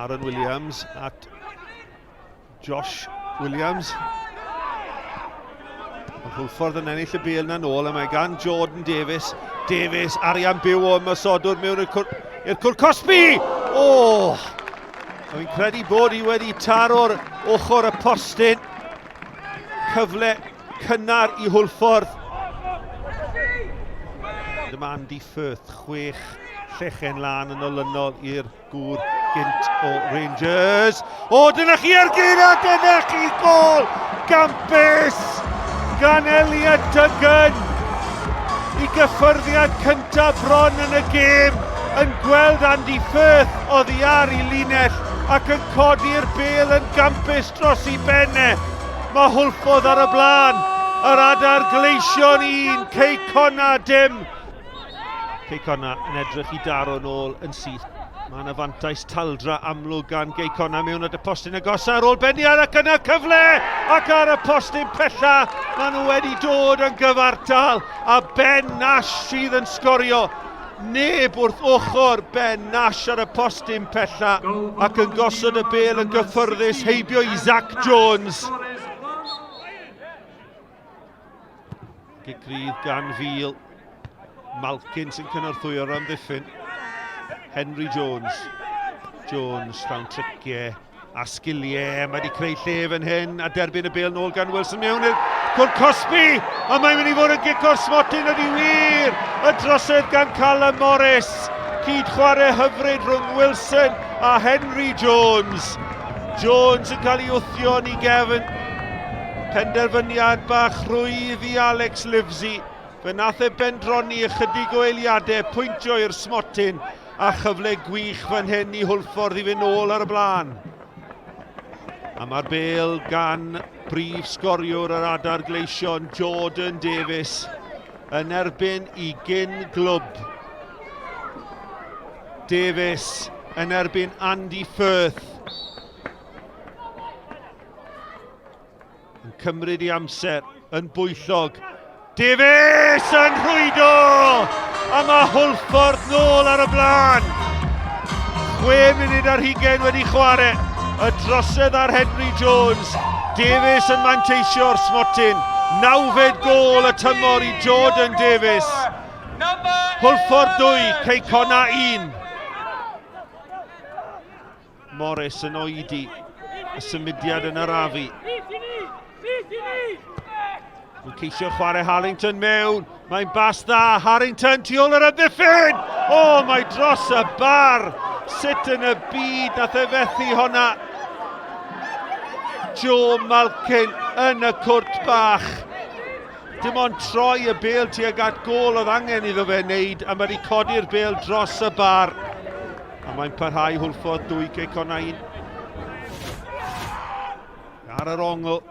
Aaron Williams at Josh Williams. Mae Hwlffordd yn ennill y bel na nôl a mae gan Jordan Davies. Davies, arian byw o ymosodwr mewn i'r cwr, i'r cwr cosbi! O! Oh! Fi'n credu bod hi wedi taro'r ochr y postyn. Cyfle cynnar i Hwlffordd. Dyma Andy Firth, chwech llechen lan yn olynol i'r Gŵr gynt o Rangers. O, dyna chi ergyd a dyna chi gol gampus gan Elliot Duggan i gyffyrddiad cyntaf bron yn y gêm yn gweld Andy Firth oddi ar i linell ac yn codi'r bel yn gampus dros i benne. Mae Hwlffordd ar y blaen. Yr adar gleision un, Cei Connah dim. Cei Connah yn edrych i daro nôl yn syth. Mae yna fantais taldra amlwg gan Gei Connah mewn at y postyn agosa ar ôl beniad ac yna cyfle ac ar y postyn pella maen nhw wedi dod yn gyfartal a Ben Nash sydd yn sgorio. Neb wrth ochr Ben Nash ar y postyn pella ac yn gosod y bel yn gyffyrddus heibio i Zach Jones. Gic rydd gan Fil. Malkin sy'n cynorthwyo'r amddiffyn. Henry Jones. Jones llawn triciau a sgiliau. Mae wedi creu lle fan hyn a derbyn y bel nôl gan Wilson mewn i'r cwr cosbi. A mae'n mynd i fod yn gic o'r smotyn ydy wir. Y drosedd gan Callum Morris. Cyd chwarae hyfryd rhwng Wilson a Henry Jones. Jones yn cael ei wthio yn ei gefn. Penderfyniad bach rhwydd i Alex Livesey. Fe nath e bendroni ychydig o eiliadau, pwyntio i'r smotyn a chyfle gwych fan hyn i Hwlffordd i fynd nôl ar y blaen. A mae'r bel gan brif sgoriwr yr Adar Gleision, Jordan Davies, yn erbyn i gyn glwb. Davies yn erbyn Andy Firth. Yn cymryd i amser, yn bwyllog. Davies yn rhwydo! A mae Hwlffordd nôl ar y blaen. 6 munud ar hugain wedi chwarae. Y drosedd ar Henry Jones. Davies yn manteisio'r smotyn. Nawfed gôl y tymor i Jordan Davies. Hwlffordd 2, Cei Connah 1. Morris yn oedi y symudiad yn arafu. Mae'n ceisio chwarae Harrington mewn. Mae'n bas dda. Harrington tu ôl yr amddiffyn! O, oh, mae dros y bar! Sut yn y byd nath e fethu honna? Joe Malkin yn y cwrt bach. Dim ond troi y bêl tuag at gôl oedd angen iddo fe wneud a mae wedi codi'r bêl dros y bar. A mae'n parhau Hwlffordd 2 Cei Connah 1. Ar yr ongl,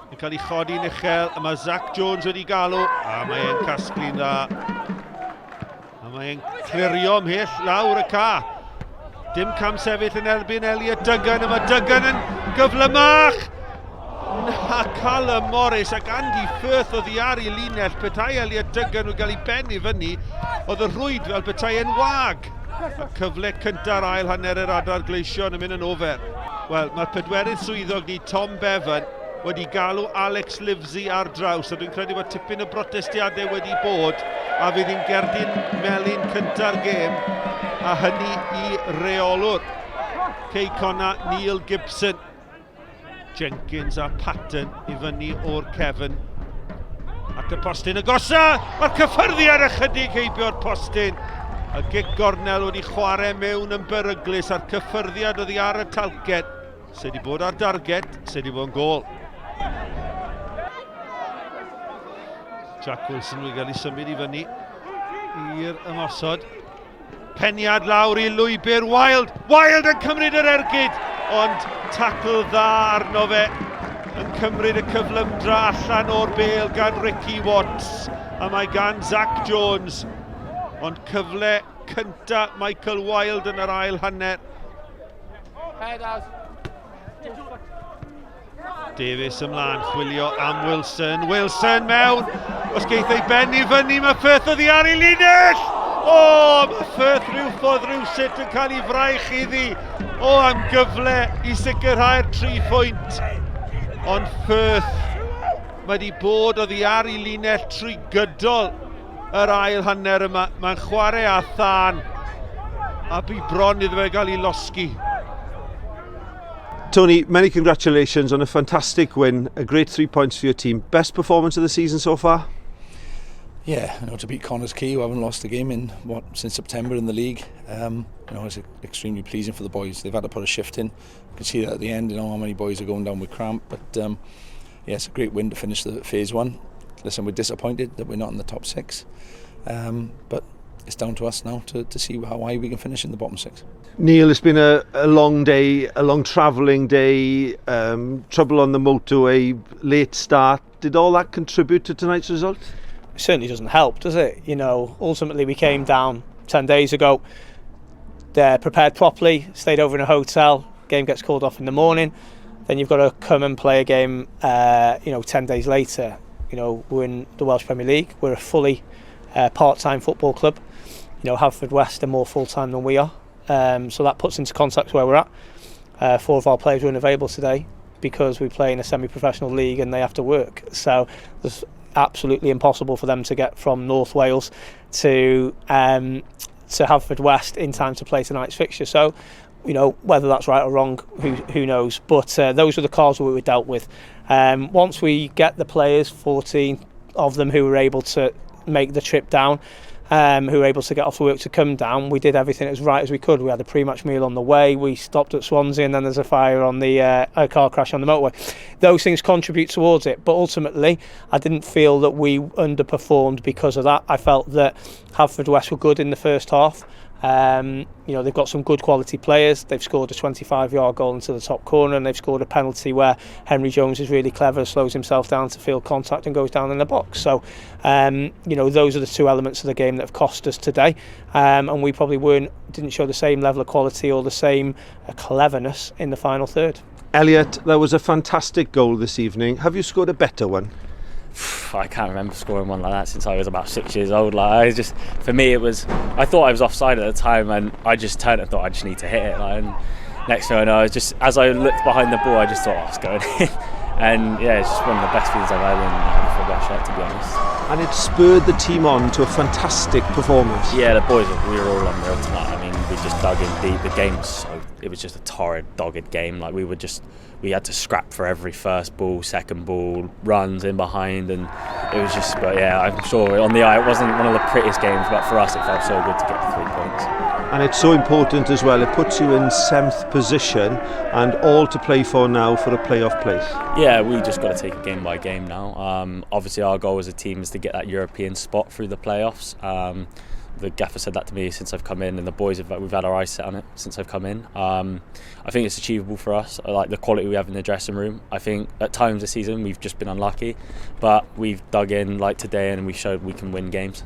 yn cael ei chodi'n uchel, a mae Zach Jones wedi galw, a mae e'n casglu'n dda. A mae e'n clirio ymhell lawr y ca. Dim cam sefyll yn erbyn Elliot Duggan, a mae Duggan yn gyflymach! Na, Callum Morris ac Andy Firth oedd i ar ei linell, petai Elliot Duggan wedi cael ei ben i fyny, oedd y rhwyd fel petai e'n wag. Y cyfle cynta'r ail hanner yr adar gleision yn mynd yn ofer. Wel, mae'r pedwerydd swyddog ni, Tom Bevan, wedi galw Alex Livesey ar draws, a dwi'n credu bod tipyn o brotestiadau wedi bod, a fydd hi'n gerdyn melyn cynta'r gêm, a hynny i reolwr Cei Connah, Neil Gibson. Jenkins a Patton i fyny o'r cefn. At y postyn agosa, mae'r cyffyrddiad ychydig heibio'r postyn. Y gic gornel wedi chwarae mewn yn beryglus a'r cyffyrddiad oddi ar y talcen. Sydd wedi bod ar darged, sydd wedi bod yn gôl. Jack Wilson wedi cael ei symud i fyny i'r ymosod. Peniad lawr i lwybr Wild. Wild yn cymryd yr ergyd, ond tacl dda arno fe. Yn cymryd y cyflymdra allan o'r bel gan Ricky Watts. A mae gan Zach Jones. Ond cyfle cynta Michael Wild yn yr ail hanner. Head out. Davies ymlaen, chwilio am Wilson. Wilson mewn! Os geith ei ben i fyny, mae Firth oddi ar ei linell! O, oh, mae Firth rhyw ffordd rhywsut yn cael ei fraich iddi. O, am gyfle i sicrhau'r 3 phwynt. Ond Firth, mae wedi bod oddi ar ei linell trwy gydol yr ail hanner yma. Mae'n chwarae â thân a bu bron iddo fe gael ei losgi. Tony, many congratulations on a fantastic win, a great 3 points for your team. Best performance of the season so far? Yeah, to beat Connah's Quay, who haven't lost a game in what since September in the league, it's extremely pleasing for the boys. They've had to put a shift in. You can see that at the end, how many boys are going down with cramp. But yeah, it's a great win to finish the phase one. Listen, we're disappointed that we're not in the top six, but it's down to us now to see how high we can finish in the bottom six. Neil, it's been a long day, a long travelling day, trouble on the motorway, late start. Did all that contribute to tonight's result? It certainly doesn't help, does it? Ultimately we came down 10 days ago, they're prepared properly, stayed over in a hotel, game gets called off in the morning, then you've got to come and play a game, 10 days later. We're in the Welsh Premier League, we're a fully part-time football club. Haverfordwest are more full-time than we are. So that puts into context where we're at. Four of our players were unavailable today because we play in a semi-professional league and they have to work. So there's absolutely impossible for them to get from North Wales to Haverfordwest in time to play tonight's fixture. So, whether that's right or wrong, who knows? But those are the cards that we were dealt with. Once we get the players, 14 of them who were able to make the trip down, who were able to get off work to come down, we did everything as right as we could. We had a pre-match meal on the way. We stopped at Swansea, and then there's a fire on the a car crash on the motorway. Those things contribute towards it, but ultimately, I didn't feel that we underperformed because of that. I felt that Haverfordwest were good in the first half. They've got some good quality players. They've scored a 25-yard goal into the top corner, and they've scored a penalty where Henry Jones is really clever, slows himself down to feel contact and goes down in the box. So, those are the two elements of the game that have cost us today, and we probably weren't didn't show the same level of quality or the same cleverness in the final third. Elliot, that was a fantastic goal this evening. Have you scored a better one? I can't remember scoring one like that since I was about 6 years old. Like I just, for me, it was. I thought I was offside at the time, and I just turned and thought I just need to hit it. Like, and next thing I know, I was just as I looked behind the ball, I just thought, "Oh, it's going in." And yeah, it's just one of the best feelings I've had in Haverfordwest shirt, to be honest. And it spurred the team on to a fantastic performance. Yeah, the boys, we were all unreal tonight. I mean, we just dug in deep. The game was so, it was just a torrid, dogged game. Like we had to scrap for every first ball, second ball, runs in behind, and it was just. But yeah, I'm sure on the eye it wasn't one of the prettiest games, but for us it felt so good to get the 3 points. And it's so important as well. It puts you in seventh position and all to play for now for a playoff place. Yeah, we just got to take it game by game now. Obviously, our goal as a team is to get that European spot through the playoffs. The gaffer said that to me since I've come in, and the boys have we've had our eyes set on it since I've come in. I think it's achievable for us. I like the quality we have in the dressing room. I think at times this season we've just been unlucky, but we've dug in like today and we showed we can win games.